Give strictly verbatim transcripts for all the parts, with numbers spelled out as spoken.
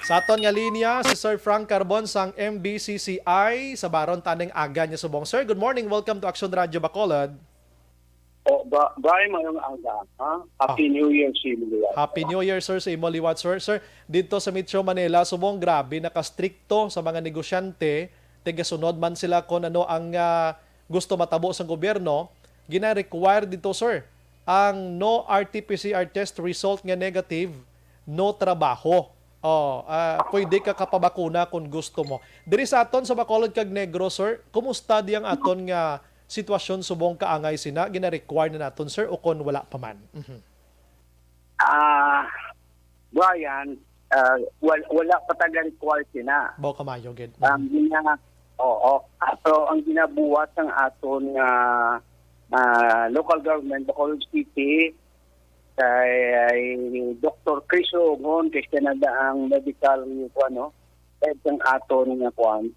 Sa aton nga linya, si Sir Frank Carbon sang M B C C I, sa Baron Taneng Aga niya subong. Sir, good morning. Welcome to Action Radio Bacolod. O, ba, bay, mayong aga, ha? Happy New Year sa inyo liwat. Happy New Year, sir, sa imo liwat, sir. Sir, dito sa Metro Manila, subong grabe nakastrikto sa mga negosyante. Tigasunod man sila kung ano ang ah, gusto matabo sa gobyerno. Gina-require dito, sir, ang no R T P C R test result nga negative, no trabaho. Oh, ah, pwede ka kapabakuna kung gusto mo. Diri sa aton sa Bacolod kag Negros, sir, kumusta di ang aton nga sitwasyon subong kaangay sina? Gina-require na naton, sir, o kon wala pa man? Mhm. Ah, Brian, ah, wal- wala pa taga-require sina. Baw kamayo gid. Ang gina, oo. Ato ang ginabuhat sang aton nga ah, local government, Bacolod City, kay Doctor Chris Rogon, kay siya na ang medical, ano, head sang aton nga kuan.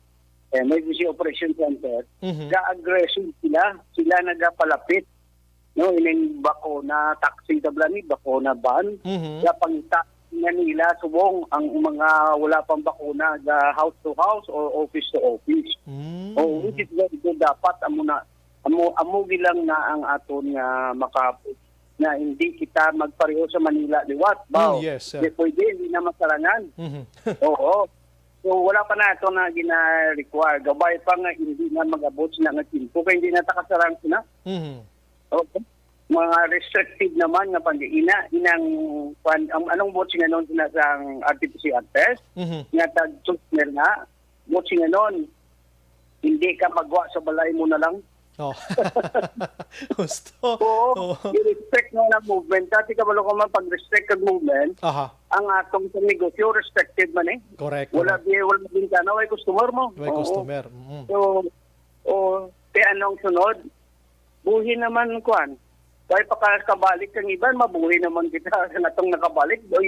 Eh, emergency operation center, Mhm. ga-aggressive sila. Sila nagapalapit. No, ining bakuna taxi, tabla ni bakuna van. Mhm. Ga pangita nga nila subong ang mga wala pang bakuna, ga house to house or office to office. Mm. Oh, which is very good. Dapat amo na, amo, amo gilang na ang aton nga maka na hindi kita magpareho sa Manila liwat. Baw, Mm, yes, sir. Di pwede, hindi na masarangan. Mhm. Oo. So, wala pa na ito na gina-require. Gabay pa nga hindi na mag-abot sila nga timpo kay hindi na takasarang sila. Mhm. Okay. Mga restricted naman nga pag-ina, inang, kwan, ang, anong buot singanon sila sa R T P C R test? Mhm. Nga tag-, na, buot singanon, hindi ka magwa sa balay mo na lang. Oh. Gusto. Oo, Oo. i-restrict mo na movement. Dati kabalo ko man, pag-restrict ang movement, Aha. Ang atong sa negosyo, restricted man eh. Correct. Wala Correct. di, wala din ka na, way customer mo. May Oo. Customer. Mm. So, o, kaya anong sunod? Buhi naman, kuan. Way pa ka-, kabalik kang iban, mabuhi naman kita. Sa natong nakabalik, oy,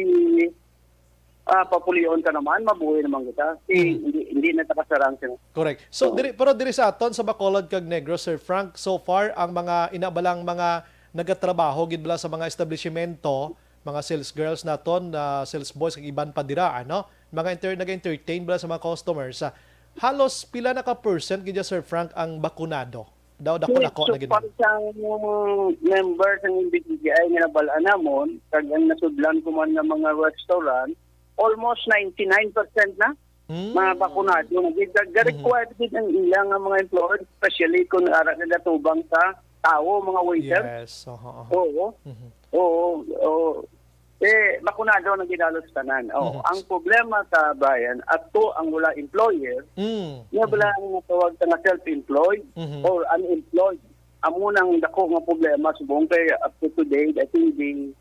ah, papulion ka naman, mabuhi naman kita. Si, Mm. hindi, hindi na takasarang sila. Correct. So Oo. diri, pero diri sa aton sa Bacolod kag Negros, Sir Frank, so far ang mga inabalang mga nagatrabaho gid bala sa mga establishmento, mga sales girls naton, ah, sales boys kag iban pa dira, ano? Mga enter-, nag-entertain bala sa mga customers. Ah, halos pila na ka percent gid, Sir Frank, ang bakunado? Daw dako-dako na gid. Pag sang member sang M B C C I nga nabalaan namon, kag ang nasudlan ko man nga mga restaurant, almost ninety-nine percent na Mm. mga bakunado na gid. Kag ga-required gid ang ila nga mga employer, especially kung ara nagatubang sa tawo, mga waiter. Yes. Oho, oho. Oo. Mhm. Oo. Oo. Eh, bakunado na gid halos tanan. Oh, Mhm. ang problema sa Brian, ato ang wala employer, Mm. nga bala ang natawag sa nga self-employed Mhm. or unemployed. Amo nang dako nga problema subong kay up to today, I think the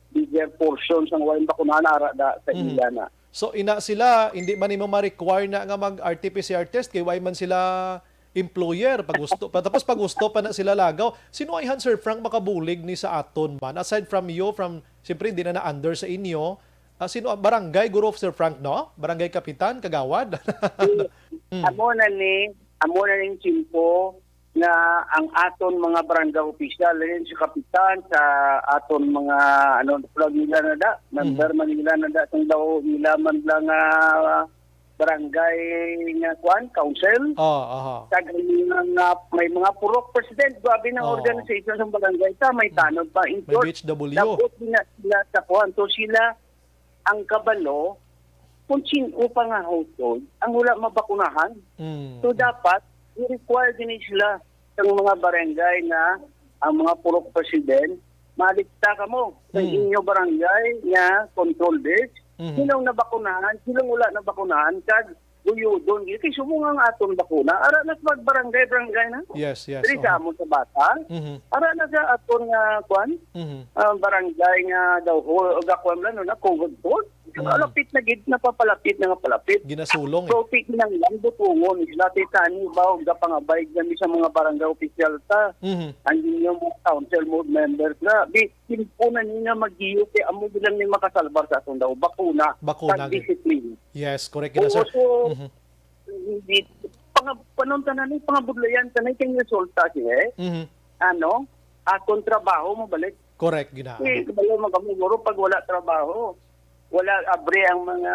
bigger portion sang way bakunahan ara da sa Mhm. ila na. So ina sila, hindi man nimo ma-require na nga mag R T P C R test kay way man sila employer pag gusto pa, tapos pag gusto pa na sila lagaw. Sino ayhan, Sir Frank, makabulig ni sa aton man? Aside from you, from, siyempre, hindi na na-under sa inyo. Ah, sino ang barangay, guro, Sir Frank, no? Barangay kapitan, kagawad? Mm. Amo na ni, amo na ning tiyempo nga ang aton mga barangay opisyal, rin sa kapitan, sa aton mga, ano, plug nila na da, member man nila na da, sang daw nila man lang ah, barangay nga, kuan, council, Oh, aha. kag ang mga, may mga purok president, grabe ng Oo. Organization sa barangay ta, may tanod pa. In May short, B H W. Dapat na sila sa kuan. So sila ang kabalo kung sino pa nga household ang wala mabakunahan. Mm. So dapat i-require din sila sa mga barangay nga ang mga purok president, malista kamo sa Mm. inyo barangay nga control list. Mhm. Sinong nabakunahan, sinong wala nabakunahan, kag guyodon gyud. Kay subong ang aton bakuna, ara na sa barangay, barangay na. Yes, yes. Diri sa Oho. Amon sa Bata, Mhm. ara na sa aton nga, kuan, Mhm. ah, barangay nga daw ho, ga kuan lang, no, na COVID board. Mm. Lapit na gid, napapalapit na nga palapit. Ginasulong eh. So, tignan lang, butungon, sila titani ba, o gapangabay kami sa mga barangay opisyal ta. Mhm. Ang inyong mga council mo, members na, di, timpo na ni nga mag-iyo, kay amo bilang ni makasalbar sa atong daw, bakuna, Bakuna, pag-discipline. Yes, correct. Oo, Gina, sir. so, Mhm. hindi, pang, panuntanan ni, pangabudlayan ka na, kay resulta siya, eh. Mhm. Ano? Akong trabaho mo balik. Correct, gina. Eh, kabalo mo kami, guro, pag wala trabaho. wala abri ang mga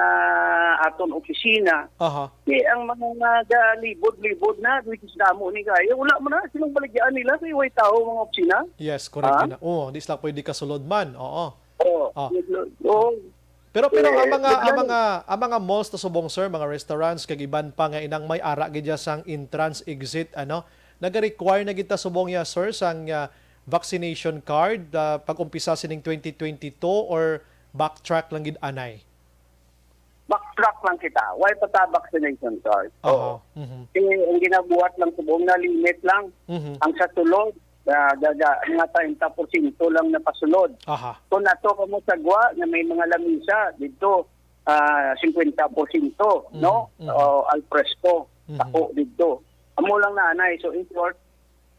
aton opisina. Aha. Di ang mga galibod-libod na, which is damo ni kaya, wala man na silang baligyaan nila kay way tao mga opisina. Yes, correct. Ah? Yun na. Oo, di sila pwede kasulod man. Oo. Oo. Ah. Oo. Pero, pero ang Yes, mga, ang mga, ang mga malls ta subong, sir, mga restaurants, kag iban pa nga inang may ara gid ya sang entrance, exit, ano, naga-require na gid ta subong ya, sir, sang, ah, vaccination card, ah, pag-umpisa sining twenty twenty-two, or backtrack lang gid anay? Backtrack lang kita. Why pa ta vaccination card? Aha. Oo. Mhm. Kay ang ginabuhat lang subong na limit lang. Mhm. Ang sa sulod, ah, gaga-, mga treinta porsyento lang napasulod. Aha. Kung ato kamo sa gwa nga may mga lamisa dito, ah, cincuenta porsyento, Mhm. no? Mhm. O al fresco, Mhm. tako dito. Amo lang na anay. So, in short,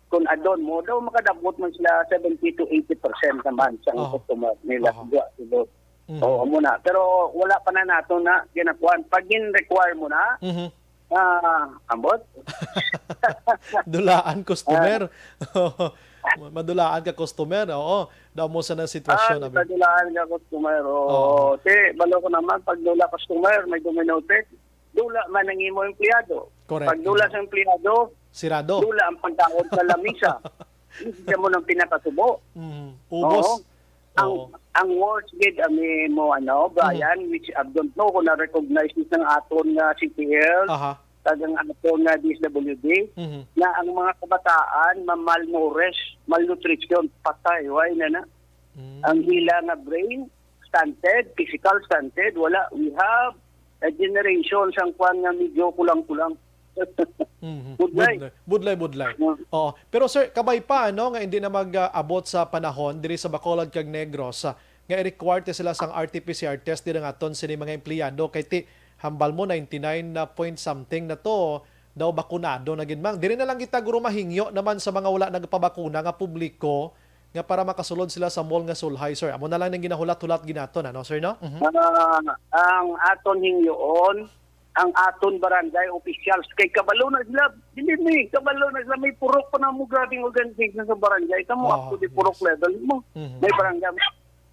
kung adon mo, daw makadabot man sila seventy to eighty percent naman sa Aha. customer nila Aha. sa gwa, sulod. Mhm. Oo, amo na. Pero wala pa na nato na ginakuan. Pag gin-require mo na, Mhm. ah, ambot? Dulaan customer. Madulaan ka customer, oo. Damo sa na sitwasyon, Ah, abi. Padulaan ka customer, oo. Oo. Ti, balo ko naman, pag dula customer, may domino effect. Dula man ang imo empleyado. Correct. Pag dula sa empleyado, Sirado. Dula ang pagkaon sa lamisa. Hindi mo nang pinakasubo. Mhm. Ubos. Oo. Ang, Oo. ang worst gid, ami mo, ano, Brian, Mhm. which I don't know kung na-recognize ni sang aton nga C P L, Aha. kag ang aton nga D S W D, Mhm. na ang mga kabataan mamalnourish, malnutrition, patay, why na na? Mm. Ang ila nga brain, stunted, physical stunted, wala. We have a generation sang kwan nga medyo kulang-kulang. Mhm. Budlay. Budlay, budlay, budlay. Mm. Oo. Pero sir, kabay pa, ano, nga hindi na mag-abot sa panahon diri sa Bacolod kag Negros, ah, nga i-require ta sila sang R T P C R test diri nga aton sini mga empleyado kay ti hambal mo ninety-nine na point something na to daw bakunado na gid, mang. Diri na lang kita guro mahingyo naman sa mga wala nagpabakuna nga publiko nga para makasulod sila sa mall nga sulhay, sir. Amo na lang ang ginahulat-hulat ginaton, ano, sir, no? Mhm. Ah, ang aton hingyoon, ang aton barangay officials, kay kabalo na sila, dili ni, kabalo na sila, may purok pa na mo, grabing organization sa barangay. Kamo, Ah, up to the purok yes. level mo, Mhm. may barangay.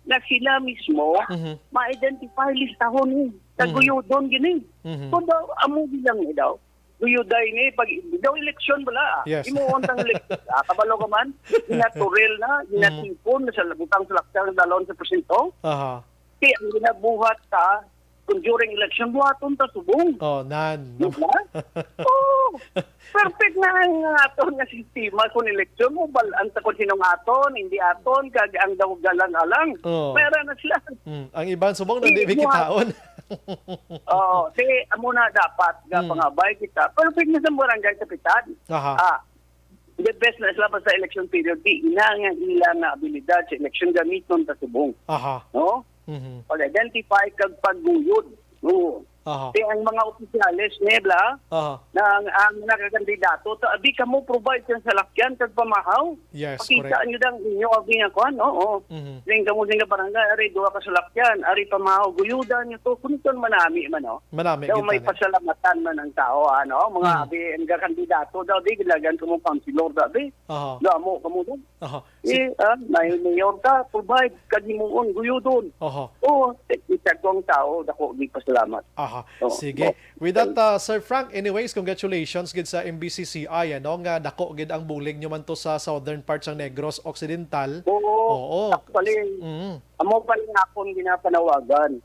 Na sila mismo, Mhm. ma-identify, listahon, eh. Mhm. Taguyodon, gini. Mhm. So, daw, amo bilang, eh, daw. Guyuday ni, pag, daw eleksyon bala. Yes. Himuon tang eleksyon. Ah, kabalo ka man? Ginaturil na, Mm. ginatipon, sa butang sa laksan, dalon sa presinto. Aha. Ti, ang ginabuhat ta, kung during election, buhaton ta subong. Oh, nan. Di ba? Oh, perfect na ang aton nga sistema kung eleksyon mo, bal-an ta kung sinong aton, hindi aton, kag ang daw galang-alang. Oh. Pera na sila. Mm. Ang iban subong na Hindi di mo kitaon. Oo, di, amo na dapat nga Mm. pangabay kita. Pero pwede sa barangay kapitan, Aha. ah, the best na sila basta election period, di ina nga ila nga abilidad sa election gamiton ta subong. Aha. No? Mhm. Pag-identify kag pagguyod. Oo. Aha. Kaya ang mga opisyales, Nebla, Aha. na ang, ang nakakandidato, ta, abi kamo provide sa salakyan kag pamahaw. Yes, Pakita correct. nyo dang inyo, abi nga kuan, oo. Mhm. Ding kamo ding barangay, ari, duha ka salakyan, ari pamahaw, guyudan nyo to, kung ito manami man, oh. Manami, Daw may gid, ano? pasalamatan man ang tao, ano, mga Mhm. abi, ang kandidato, daw, di, gilagan ko mo councilor, daw, di. Aha. Damo, kamo, daw. Aha. Si, ah, may mayor ka, provide, kag himuon, guyudon. Aha. Oo, isa ko ang tao, dako, di pasalamat. Aha. Oo. Sige. Oo. With that, uh, Sir Frank, anyways, congratulations gid sa M B C C I, ano, nga dako gid ang bulig nyo man to sa southern part sang Negros Occidental. Oo. Oo. Actually, Mm. amo pa rin akong ginapanawagan,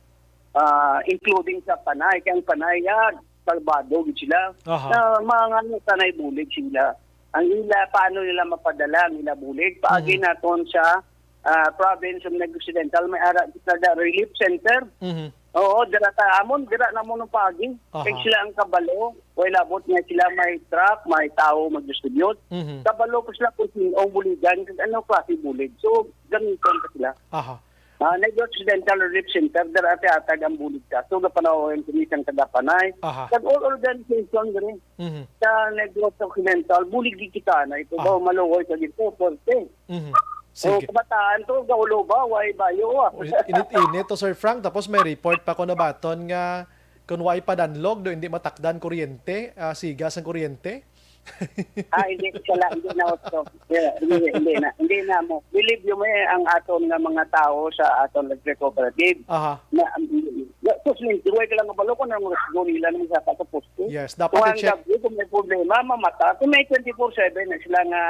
ah, including sa Panay. Kay ang Panay, ah, salbado gid sila. Aha. Na mga ano, sanay bulig sila. Ang ila, paano nila mapadala ang ila bulig? Paagi Mhm. naton sa, ah, province of Negros Occidental, may ara kita da relief center. Mhm. Oo, dira ta amon, dira na mo nung paagi. Aha. Kay sila ang kabalo, way labot nga sila may truck, may tao mag-distribute. Mhm. Kabalo pa sila kung sino ang buligan, kag ano klase bulig. So, gamiton pa sila. Aha. Ah, Negros Occidental Relief Center, dira ate atag ang bulig ka. So, gapanawagan kami sang taga Panay. Aha. Kag all organization diri Mhm. sa Negros Occidental, bulig di kita na ito Aha. daw maluoy sa dito, forte. Mhm. O, Sige. kabataan to, gaulo ba, way bayo, ah. O, init-init to, Sir Frank. Tapos may report pa ko nabaton nga kung way padanlog, do hindi matakdan kuryente, ah, siga sang kuryente. Ah, hindi, sala, hindi na, Otso. Yeah, hindi, hindi na, hindi na mo. Believe you me, ang aton nga mga tao sa aton electric cooperative, Aha. na, na sus, duway ka lang kabalo kung ano mga siguro nila naman sa sa poste. Yes, Kung dapat ang i-check. gabi, kung may problema, mamata. Kung may twenty-four seven na sila nga,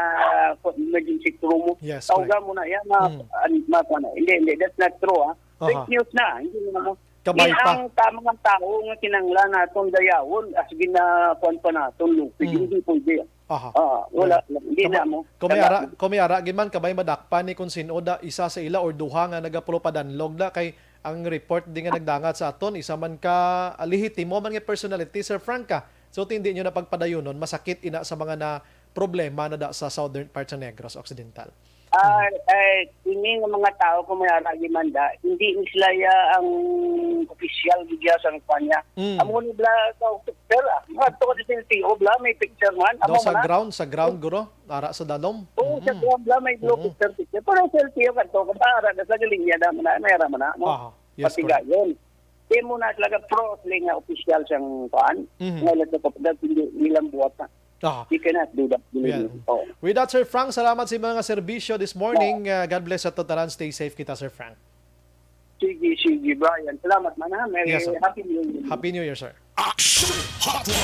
ah, emergency crew mo, Yes, tawgan mo na yan. Ma, Mm. an- ma, ano, hindi, hindi. That's not true, ha. Aha. Fake news na. Hindi na. Kabay Di pa. Ang tamang tao nga kinanglan naton dayawon, as ginakuan pa naton, lupig, Mm. hindi pwede. Aha. Ah, wala. Well, Hindi kama- na mo. Kung may Wala. ara, kung may ara, giman, kabay madakpan ni kung sin-o da, isa sa ila or duha nga nagapulo padanlog da, kay ang report din nga nagdangat sa aton, isa man ka, ah, lehitimo man nga personality, Sir Frank, ah. So, hindi nyo na pagpadayunon, masakit ina sa mga na problema na da sa southern part sa Negros Occidental. Ah, eh, ini nga mga tao kung may ara gimanda, hindi ni sila ya ang opisyal gid ya sa kanya. Mm. Amo ni bla sa picture, ah. Mga to sa L T O bla, may picture man. No, Amo sa man na. Ground, sa ground, guro. Ara sa Dalom. Oo, sa Mm. ground bla, may blue Mm. picture picture. Pero sa L T O kadto, kada ara na sa linya na, na, may ara man na. Mo. Aha. Yes, correct. Patigayon. Di mo na talaga pro nga opisyal siyang kuan. Mhm. Nga electric, hindi nilang buhat na. Aha. You cannot do that. Well, Oh. With that, Sir Frank, salamat sa mga serbisyo this morning. Uh, God bless sa tanan. Stay safe kita, Sir Frank. Sige, sige, Brian. Salamat man, ha. Merry Yes, sir. Happy New Year. Happy New Year, sir. Action Hotline.